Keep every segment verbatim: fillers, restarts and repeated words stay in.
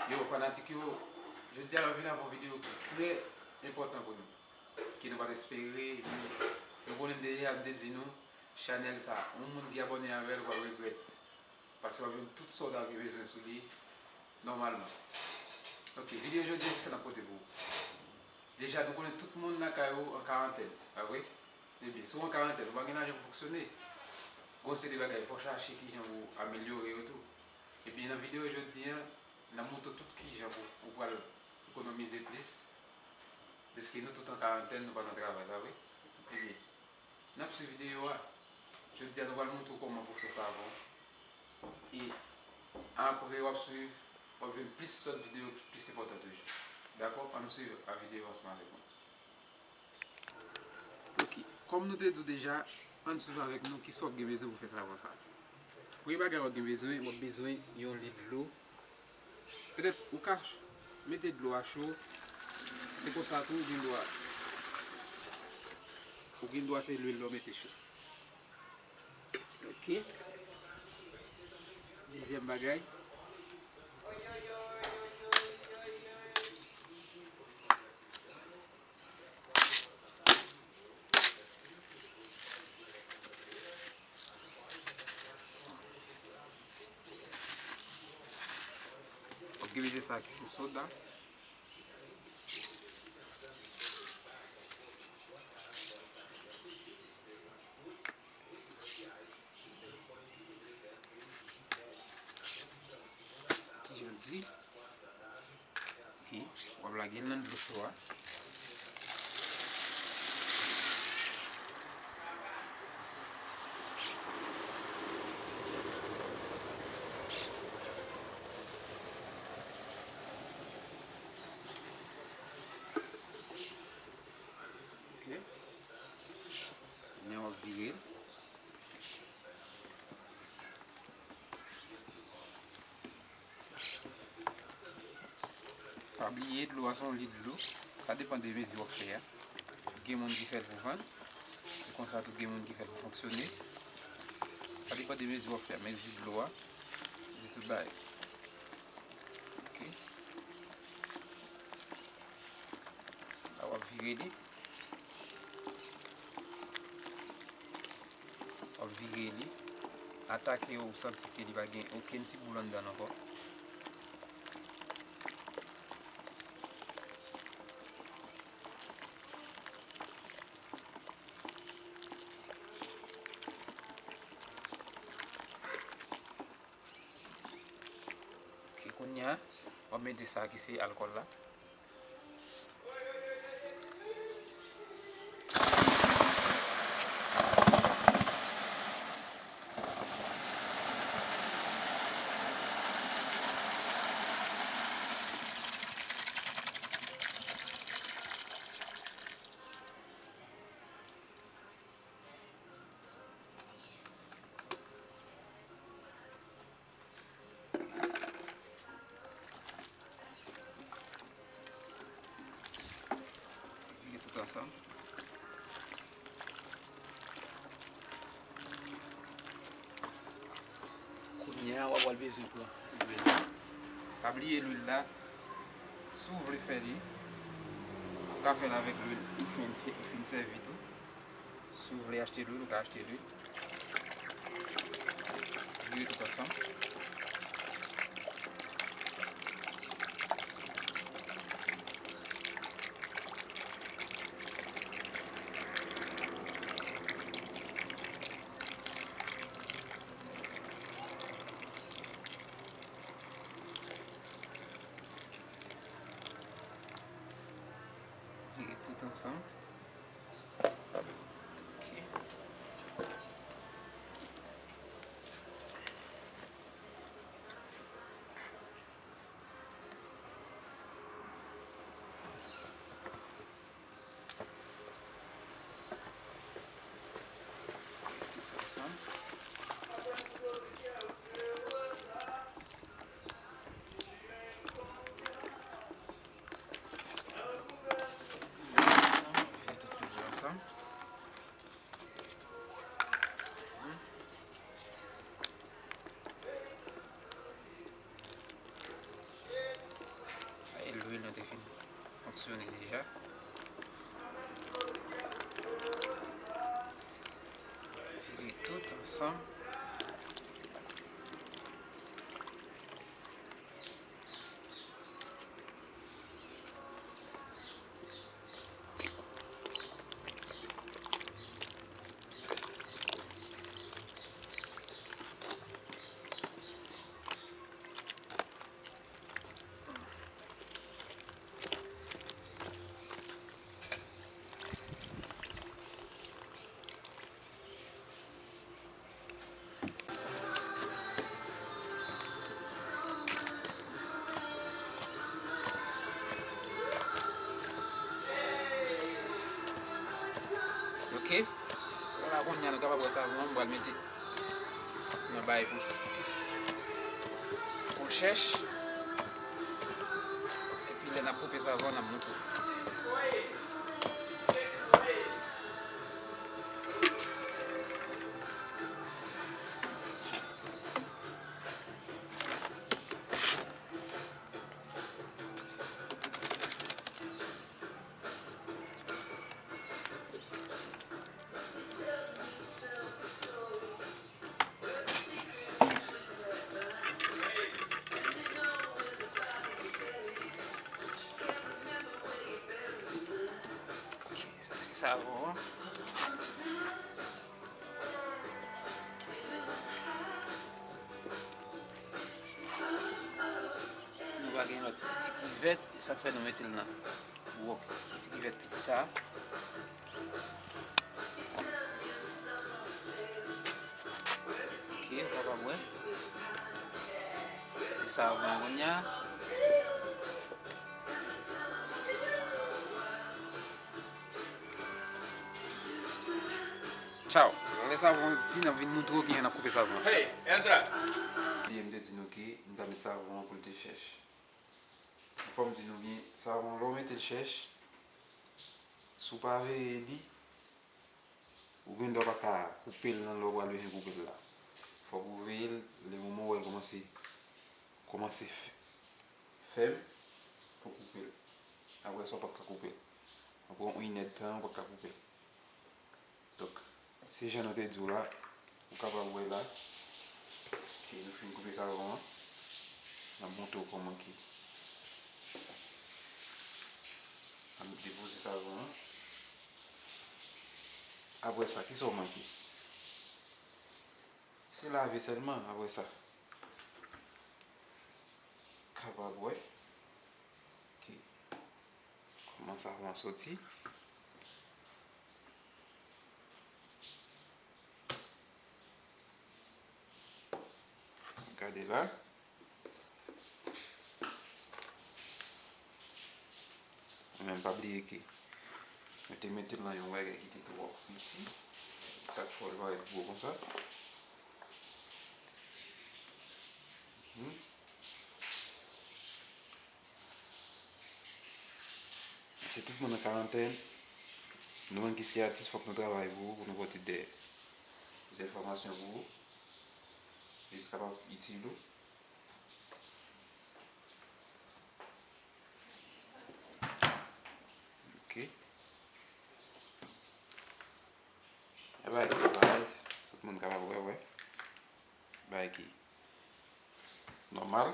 Yo, fanatik yo, jodi a nou vin avè yon videyo ki trè enpòtan pou nou, ke nou pa t espere, men nou konnen m deja, m te di nou, chanèl sa, yon moun ki abòne avè l, ou pral regrèt. Paske w ap jwenn tout sa w ta gen bezwen sou li, nòmalman. Ok, videyo jodi a, kisa n ap pote pou ou? Deja, nou konnen tout moun lakay ou an karantèn, pa vre? Ebyen, si w an karantèn, ou pa gen lajan pou fonksyone. Gon seri de bagay, fò w chache kijan pou w amelyore yo tou. Ebyen, nan videyo jodi a, n ap montre w tout kijan pou ou pral ekonomize plis. Dèske nou tout an karantèn, nou pa nan travay, pa vre? Ebyen, n ap swiv videyo a. Jodi a, nou pral montre w kòman pou fè savon. E apre, w ap swiv, w ap jwenn plis lòt videyo ki plis enpòtan toujou. Dakò? Ann swiv a videyo ansanm avèk mwen. Ok. Kòm nou te di w deja, ann swiv avèk nou kisa w ap gen bezwen pou fè savon sa. Premye bagay w ap gen bezwen, w ap bezwen yon lit dlo. Petèt ou ka mete dlo a cho, se konsa tou ou gen dwa, ou gen dwa se lwil la w mete cho. Ok. Dezyèm bagay. Ok, mete sa ki se soda. Ti jan di. Ok, w ap lage l nan dlo cho a. Ok. Kounye a w ap vire l. Pa bliye, dlo a se yon lit dlo. Sa depann de mezi w ap fè a. Gen moun ki fè l pou vann. E konsa tou gen moun ki fè l pou fonksyone. Sa depann de mezi w ap fè a. Mezi dlo a. Mezi tout bagay. Ok. La w ap vire li. W ap vire li. Atake ou santi ke li pa gen okenn ti boul anndan l ankò. Ok, kounye a, w ap mete sa ki se alkòl la. Vire tout ansanm. Kounye a, w ap pral bezwen pran lwil. Pa bliye lwil la, si w vle fè li, ou ka fè l avèk lwil ou fin, ou fin sèvi tou. Si w vle achte lwil, ou ka achte lwil. Vire tout ansanm. Vire tout ansanm. Ok. Tout ansanm. Vire tout ansanm. Yo ni deja. Vire tout ansanm. Ok. Vwala, kounye a nou kapab wè savon an, m pral mete nan bay pou, pou l chèch. Epi lè n ap koupe savon an, n ap montre w. Ok, sa se savon an. Nou pa gen lòt ti kivèt, e sa k fè nou mete l nan wòk ti kivèt piti sa a. Ok, ou kapab wè. Se savon an kounye a. Tchaw. Lè savon an ti, n ap vin montre w kijan n ap koupe savon an. Hey, entra! Bliye m te di nou ke m ta met savon an pou l te chèch. Fò m di nou byen, savon an, lè w mete l chèch, si w pa veye li, ou gen dwa pa ka koupe l nan lè w pral bezwen koupe l la. Fòk ou veye l, lè moman w wè l kòmanse, kòmanse f-, fèb, pou koupe l. Apre sa, w p ap ka koupe l. Apre yon inèdtan, w p ap ka koupe l. Donk, se jan nou te di w la, ou kapab wè la, ke nou fin koupe savon an, n ap montre w kòman ke, n ap depoze savon an. Apre sa, kisa w manke? Se lave sèlman, apre sa. Kapab wè. Ok. Kòman savon an soti. Gade la. Men pa bliye ke mwen te mete l nan yon bagay ki te twò piti. Sa k fè l parèt gwo konsa. Hmm. Se tout moun an karantèn. Nou menm ki se atis, fòk nou travay pou, pou nou pote de, de enfòmasyon pou ou. Jis kapab itil ou. Ok. E bay ki pa parèt, tout moun kapab wè, wè. Bay ki nòmal.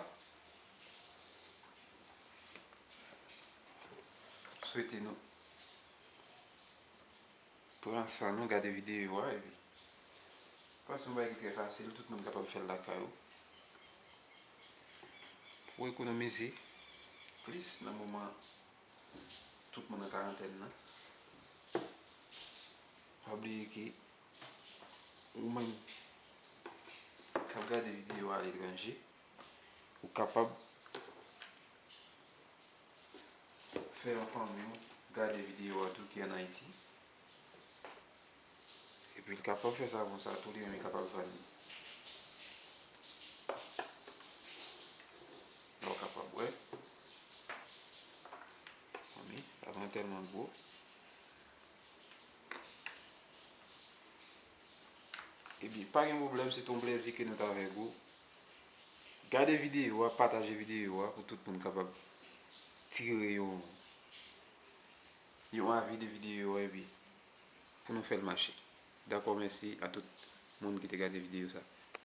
Swete nou pran san nou, gade videyo a, epi, paske yon bagay ki trè fasil, tout moun kapab fè l lakay ou. Pou ekonomize plis nan moman tout moun an karantèn nan. Pa bliye ke ou menm k ap gade videyo a aletranje, ou kapab fè yon fanmi w gade videyo a tou ki ann Ayiti. Epi l kapab fè savon sa tou, li menm li kapab vann li. Lè w kapab wè. Fanmi, savon an tèlman gwo. Epi, pa gen pwoblèm, se te yon plèzi ke nou t avèk ou. Gade videyo a, pataje videyo a pou tout moun kapab tire yon, Yon avi de videyo epi pou nou fè l mache. Dakò, mèsi a tout moun ki te gade videyo sa.